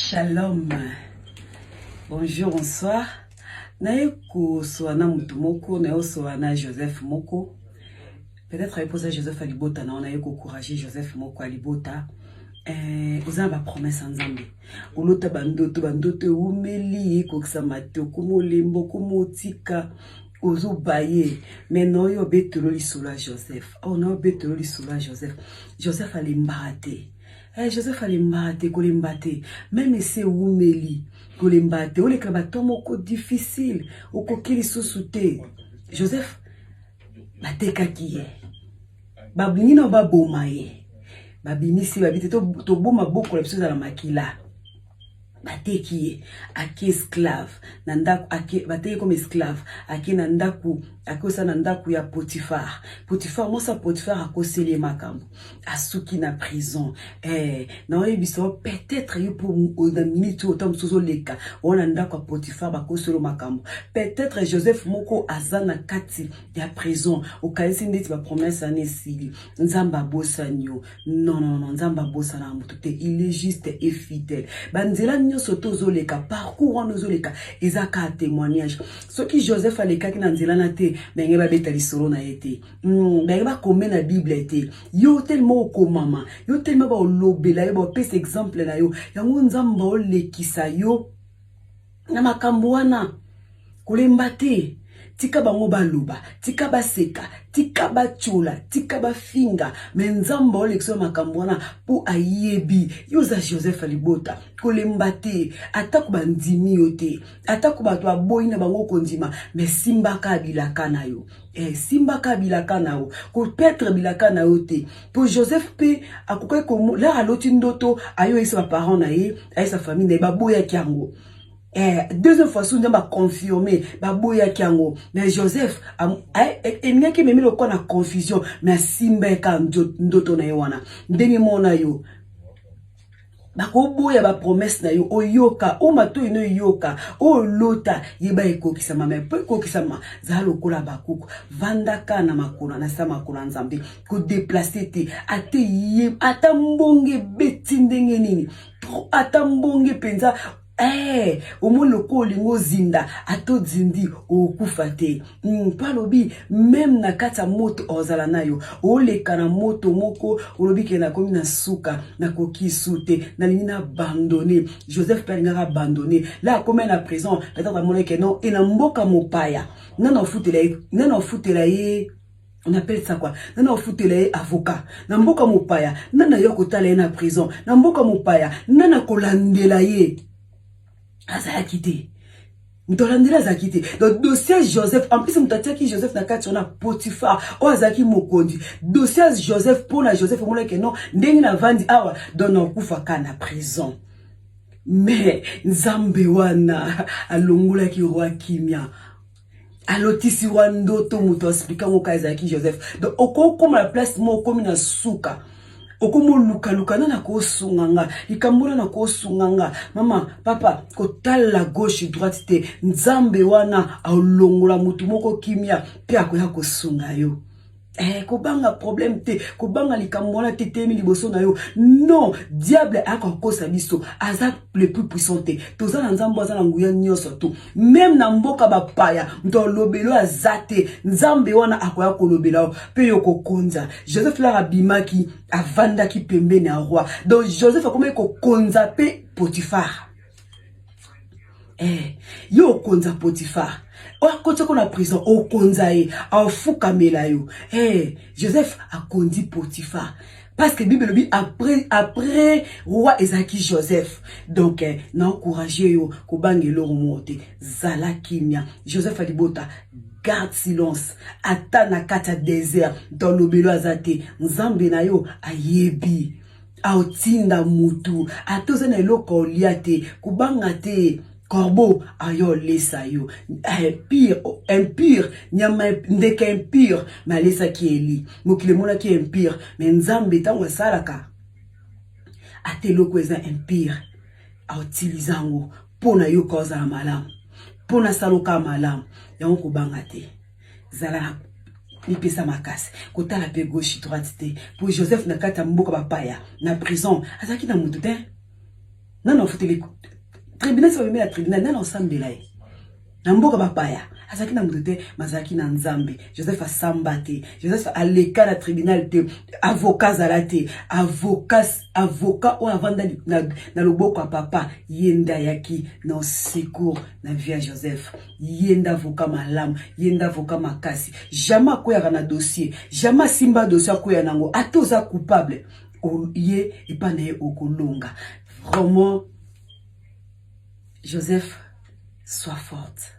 Shalom. Bonjour, bonsoir. Naye kosola na motu moko, naye kosola na Joseph moko. Peut-être aye posa Joseph alibota na naye kocourager Joseph moko alibota. Eh, oza na bapromese ya Nzambe. Olota bandoto, bandoto ewumeli ekokisama te, okoma olemba, okoma otika ozobaye me naoyo obetelo lisolo ya Joseph. Oh, nayo obetelo lisolo ya Joseph. Joseph alembaka te. Eh, Joseph alembaka te, kolemba te. Meme ese ewumeli, kolemba te. Oleka bato moko difficile, okoki lisusu te. Joseph batekaki ye, balingi na baboma ye, babimisi babi te toboma bokola biso ezala makila. Bateki ye ake esclave na ndako, ake bateki comme esclave, ake na ndako, ake osala na ndako ya Potifar. Potifar, mwasi ya Potifar akoseli ye makambo, asuki na prison. Eh, naoyebisa yo peut-être yo mpo na minute oyo ntango mosusu ozoleka oyo na ndako ya Potifar bakoseli yo makambo. Peut-être Joseph moko aza na kati ya prison, okanisi ndeti bapromese wana esili, Nzambe abosani yo. Non, non, non, Nzambe abosana motu te, il est juste et fidèle. Banzela nyonso to ozoleka, parcours wana ozoleka eza kaka témoignage. Soki Joseph alekaki na nzela na te, benge babeta lisolo na ye te, benge bakome na Bible te. Yo tellement okomama, yo tellement baolobela yo, baopesa exemple na yo, yango Nzambe aolekisa yo na makambo wana. Kolemba te, tika bango baloba, tika baseka, tika batiola, tika bafinga, me Nzambe aolekisa yo makambo wana mpo ayebi yo oza Joseph alibota. Kolemba te, atako bandimi yo te, atako bato baboyi na bango kondima, me simbaka bilaka na yo. Eh, simbaka bilaka na yo, kopetre bilaka na yo te. Mpo Joseph mpe akokaki lar aloti ndoto, ayoyisa baparent na ye, ayesa famille na ye, baboyaki yango. Eh, deuxième fois su Nzambe aconfirme, baboyaki yango, mais Joseph elingaki ememi lokola na confusion, mais asimbaka ndoto na ye wana. Ndenge mona yo bakoboya bapromese na yo, oyoka o matoi no eyoka oyo olota, yeba ekokisama. Me mpo ekokisama, zala lokola bakuku, vandaka na makolo na sa makolo ya Nzambe, kodeplace te. Ate ye ata mbonge ebeti ndenge nini, ata mbonge mpenza. Eh, omoni lokola olingi ozinda, ata ozindi okokufa te. Mpo alobi meme na kati ya moto ozala na yo, oleka na moto moko olobi ke nakomi na suka, nakoki su te, nalingi na abandonne. Joseph mpe alingaka abandonne, la akomi na prison, peut-être amonaki ke non, e na mboka mopaya nana ofutela ye, nana ofutela ye, on appelle ça quoi, nana ofutela ye avocat na mboka mopaya, nana yo kotala ye na prison na mboka mopaya, nana kolandela ye azalaki te, moto alandela azalaki te. Donc dossier Joseph, en plus moto atiaki Joseph na kati wana, Potifar oyo azalaki mokonzi. Dossier Joseph, mpona Joseph omonaki non, ndenge navandi awa, donc nakufaka na prison. Mais Nzambe wana alongolaki roi kimia, alotisi wa ndoto, moto aexplike yango kaka ezalaki Joseph. Donc okokoma na place moko okomi na suka, okomi olukaluka nani akosunga nga, likambo nani akosunga nga. Mama, papa, kotala gauche droite te, Nzambe wana alongola motu moko kimia mpe akoya kosunga yo. Eh, kobanga problème te, kobanga likambo wana te telemi liboso na yo. Non, diable akokosa biso, aza le plus puissant te. Toza na Nzambe, aza na nguya nyonso to meme na mboka bapaya, moto alobelo aza te, Nzambe wana akoya kolobela yo mpe yo kokonza. Joseph lar abimaki, avandaki pembeni ya roi, donc Joseph akomaki kokonza mpe Potifar. Eh, yo okonza Potifar oyo akotiako na prison, okonza ye, aofukamela yo. Eh, Joseph akondi Potifar parce que Bible elobi après roi ezalaki Joseph. Donc eh, na encourage yo, kobanga eloko moko te, zala kimia. Joseph alibota, garde silence ata na kati ya désert, moto alobelo aza te, Nzambe na yo ayebi, aotinda mutu. Ata oza na eloko olia te, kobanga te, corbeau ayo olesa yo. Pire impure, nyama ndeke impure, me alesaki Eli. Mokili emonaki impure, me Nzambe ntango asalaka, ata eloko eza impure, autilize yango mpo na yo ka ozala malamu, mpo na saloka malamu. Yango kobanga te, zala na mipesa makasi, kotala mpe gauche droite te. Mpo Joseph na kati ya mboka bapaya na prison azalaki na mutu te. Nani afuteli tribunal? So bamemi na tribunal, nani osambela ye na mboka bapaya? Azalaki na moto te, mazalaki na Nzambe. Joseph asamba te, Joseph aleka na tribunal te, avocat azala te. Avocat oyo avanda na loboko ya papa, ye nde ayaki na secours na vie ya Joseph. Ye nde avocat malamu, ye nde avocat makasi. Jamais akweyaka na dossier, jamais asimba dossier akweya nango. Ata oza coupable, ye epai na ye okolonga. Vraiment, Joseph, sois forte.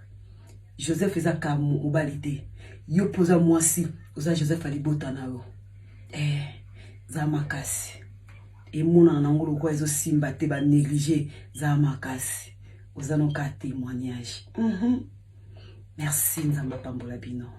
Joseph eza ka mobali te, yo mpo oza mwasi, oza Joseph alibota na yo. Za makasi. Emonana nango lokola ezosimba te, banéglige. Za makasi, oza noka témoignage. Merci, Nzambe apambola bino.